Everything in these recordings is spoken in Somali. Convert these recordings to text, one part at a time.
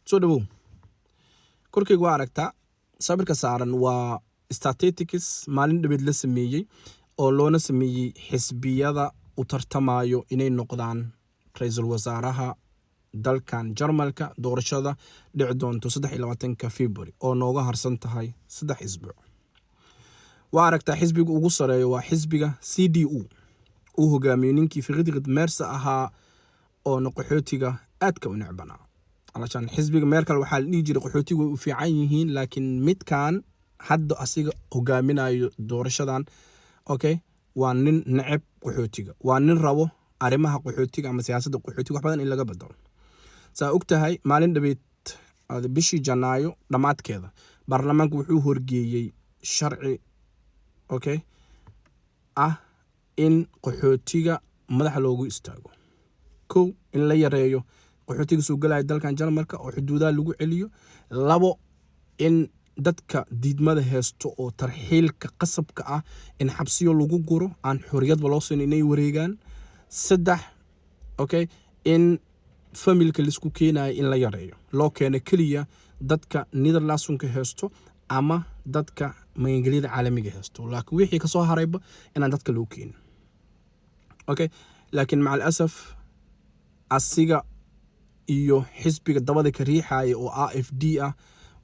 Soo dhawow. Korkeyga waa aragtaa, sawirka saaran waa statistics maalin dhabeed la sameeyey oo loona sameeyey xisbiyada u tartamayo inay noqdaan ra-iisul wasaaraha dalkan Jarmalka, doorashada dhici doonto 23-ka February oo nooga harsan tahay 3 isbuuc. Waa aragtaa, xisbiga ugu sareeyo waa xisbiga CDU, uu hogaamiyo ninkii Friedrich Merz ahaa, oona qaxootiga aadka u necbanaa. Alashaan xisbiga Merkel waxaa la dhihi jiray qaxootiga way u fiican yihiin, laakiin midkan hadda asiga hogaaminayo doorashadan, okay, waa nin neceb qaxootiga, waa nin rabo arrimaha qaxootiga ama siyaasadda qaxootiga wax badan in laga bedelo. Saa og tahay, maalin dhabeed, bishii Janaayo dhammaadkeeda, baarlamaanku wuxuu horgeeyey sharci, okay, ah in qaxootiga madaxa loogu istaago. Kow, in la yareeyo qaxootiga soo galaya dalkan Jarmalka oo xuduudaha lagu celiyo. Labo, in dadka diidmada heesto oo tarxiilka qasabka ah in xabsiyo lagu guro, aan xorriyadba loo siin inay wareegaan. Saddex, okay, in familka laisku keenayo in la yareeyo, loo keeno keliya dadka Niederlassungka heesto ama dadka magangelyada caalamiga heesto, laakiin wixii kasoo harayba inaan dadka loo keenin. Okay, laakiin maca alasaf asiga iyo xisbiga dabada ka riixaya oo AfD ah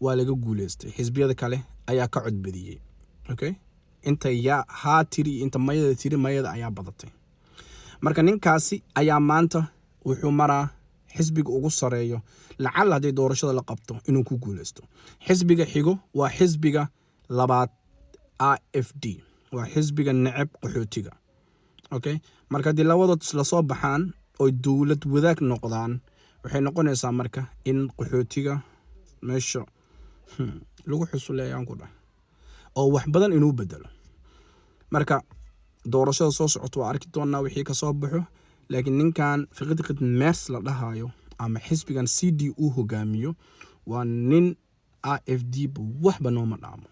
waa laga guuleystay. Xisbiyada kale ayaa ka codbadiyey. Okay, inta yaa haa tiri iyo inta mayada tiri, mayada ayaa badatay. Marka ninkaasi ayaa maanta wuxuu maraa xisbiga ugu sareeyo, lacalla hadday doorashada la qabto inuu ku guuleysto. Xisbiga xigo waa xisbiga labaad, AfD, waa xisbiga neceb qaxootiga. Okay, marka haddii labadood lasoo baxaan oy dowlad wadaag noqdaan, waxay noqonaysaa marka in qaxootiga meesha lagu xusuleeyaan ku dhah oo wax badan inuu bedelo. Marka doorashada soo socoto waa arki doonaa wixii kasoo baxo, laakiin ninkan Friedrich Merz la dhahayo ama xisbigan CDU hogaamiyo waa nin AfD ba waxba nooma dhaamo.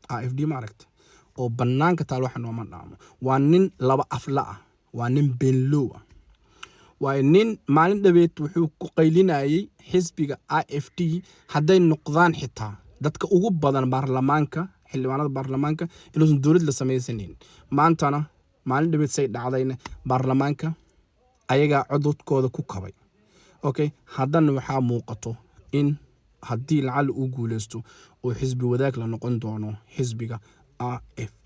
AfD ma aragta oo banaanka taal, waxa nooma dhaamo. Waa nin laba afla ah, waa nin beenlow ah. Waayo, nin maalin dhabeed wuxuu ku qaylinayay xisbiga AfD hadday noqdaan xitaa dadka ugu badan baarlamaanka, xildhibaanada baarlamaanka, inuusan dowlad la samaysanin. Maantana maalin dhabeed say dhacdayna, baarlamaanka ayagaa cododkooda ku kabay. Okay, haddana waxaa muuqato in haddii lacalla uu guuleysto oo xisbi wadaag la noqon doono xisbiga AfD.